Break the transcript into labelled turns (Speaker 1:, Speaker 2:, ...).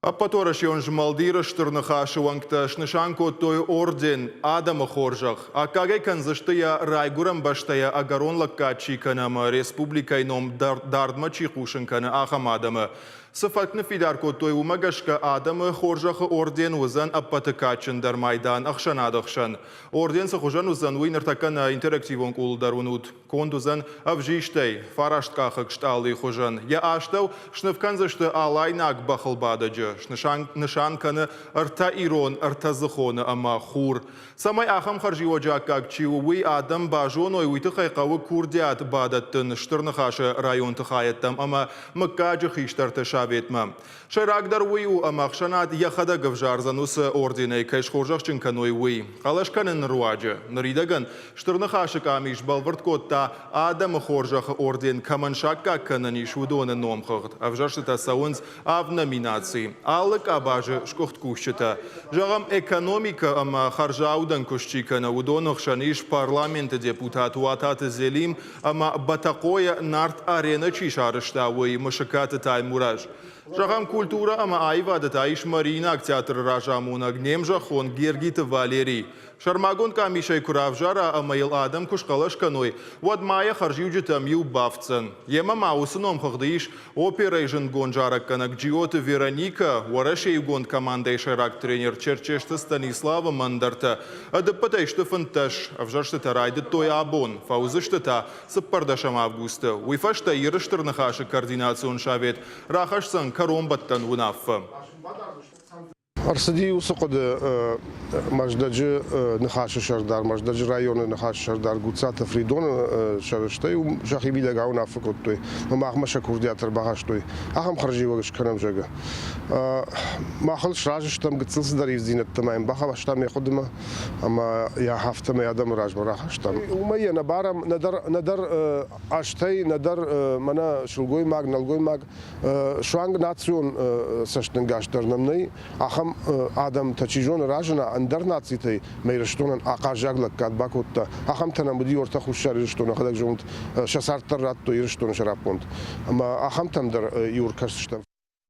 Speaker 1: Ӕппӕтуӕрӕсеон змӕлд Иры Стыр Ныхасы уӕнгтӕ снысан кодтой орден Адӕмы хорзӕх. Аккагӕй кӕндзысты йӕ райгуырӕн бӕстӕйӕ ӕгӕрон лӕггад чи кӕны ӕмӕ республикӕйы ном дардмӕ чи хъусын кӕны, ахӕм адӕмы. Цы фӕтк ныффидар кодтой, уымӕ гӕсгӕ Адӕмы хорзӕхы орден уыдзӕн ӕппӕты кадджындӕр майдан ӕхсӕнады хсӕн. Орден цы хуызӕн уыдзӕн, уый ныртӕккӕ нӕ интерактивон къулыл дӕр уынут. Конд уыдзӕн ӕвзистӕй, фарасткъахыг стъалыйы хуызӕн. Йӕ астӕу сныв кӕндзысты алайнаг бӕхылбадӕджы. Снысан нысан кӕны ӕртӕ ирон, ӕртӕдзыхоны ӕмӕ хур. Цӕмӕй ахӕм хӕрзиуӕджы аккаг чи у, уый адӕм базоной, уый тыххӕй хъӕуы курдиат бадӕттын Стыр Ныхасы районты хайӕдтӕм ӕмӕ мыггаджы хистӕрты советмӕ. Сӕйрагдӕр уый у, ӕмӕ ӕхсӕнад йӕхӕдӕг ӕвзардзӕн уыцы орденӕй кӕй схорзӕхджын кӕной, уый. Хъӕлӕс кӕныны руаджы ныридӕгӕн Стыр Ныхасы къамис бӕлвырд кодта, адӕмы хорзӕхы орден кӕмӕн саккаг кӕнӕн ис, уыдоны номхыгъд. Ӕвзӕрстытӕ цӕуынц авд номинацийы, алы къабазы сгуыхт кусджытӕ. Зӕгъӕм, экономикӕ ӕмӕ хӕрзаудӕн куыст чи кӕны, уыдоны хсӕн ис парламенты депутат Уататы Зелим ӕмӕ Бӕтӕхъойӕ Нарт Аренӕ чи сарӕзта, уый Мысыкаты Таймураз. Зӕгъӕм, культурӕ ӕмӕ аивады та ис Мариинаг театры разамонӕг не мзӕххон Гергиты Валерий. Сӕрмагонд къамисӕй куы равзара ӕмӕ йыл адӕм куы схъӕлӕс кӕной, уӕд ма йӕ хӕрзиуджытӕм иу бафтдзӕн. Йемӕ ма уыцы номхыгъды ис оперӕйы зындгонд зарӕггӕнӕг Джиоты Вероникӕ, Уӕрӕсейы иугонд командӕйы сӕйраг тренер Черчесты Станислав ӕмӕ ӕндӕртӕ. Ӕдыппӕтӕй сты 15. Ӕвзӕрстытӕ райдыдтой абон, фӕуыдзысты та цыппӕрдӕсӕм августы. Уый фӕстӕ Иры Стыр Ныхасы координацион совет рахӕсдзӕн кӕронбӕттӕн уынаффӕ.
Speaker 2: Ӕрцыди уыцы хъуыды Мӕздӕджы Ныхасы сӕрдар, Мӕздӕджы районы Ныхасы сӕрдар Гуцаты Фридоны сӕрыстӕй уым сӕхи мидӕг ауынаффӕ кодтой ӕмӕ махмӕ сӕ курдиат ӕрбахастой. Ахӕм хӕрзиуӕг скӕнӕм, зӕгъы. Мах ыл сразы стӕм, гыццыл цыдӕр ивддзинӕдтӕ ма йын бахастам йӕ хъуыдымӕ ӕмӕ йӕ афтӕмӕй адӕмы размӕ рахастам. Уымӕй йӕ нӕ барӕм нӕдӕр, нӕдӕр азтӕй, нӕдӕр мӕнӕ сылгоймаг, нӕлгоймаг Суанг национ цӕстӕнгас дӕр нӕм нӕй. Ахӕм адӕмтӕ, чи зоны, разына ӕндӕр нацитӕй мӕ Ирыстонӕн ахъаззаг лӕггад бакодта. Ахӕмтӕ нӕм уыди ортӕ Хуссар Ирыстоны хӕдӕг зонд, сӕ цард дӕр радтой Ирыстоны сӕраппонд. Ӕмӕ ахӕмтӕм дӕр иу ӕркӕсдзыстӕм.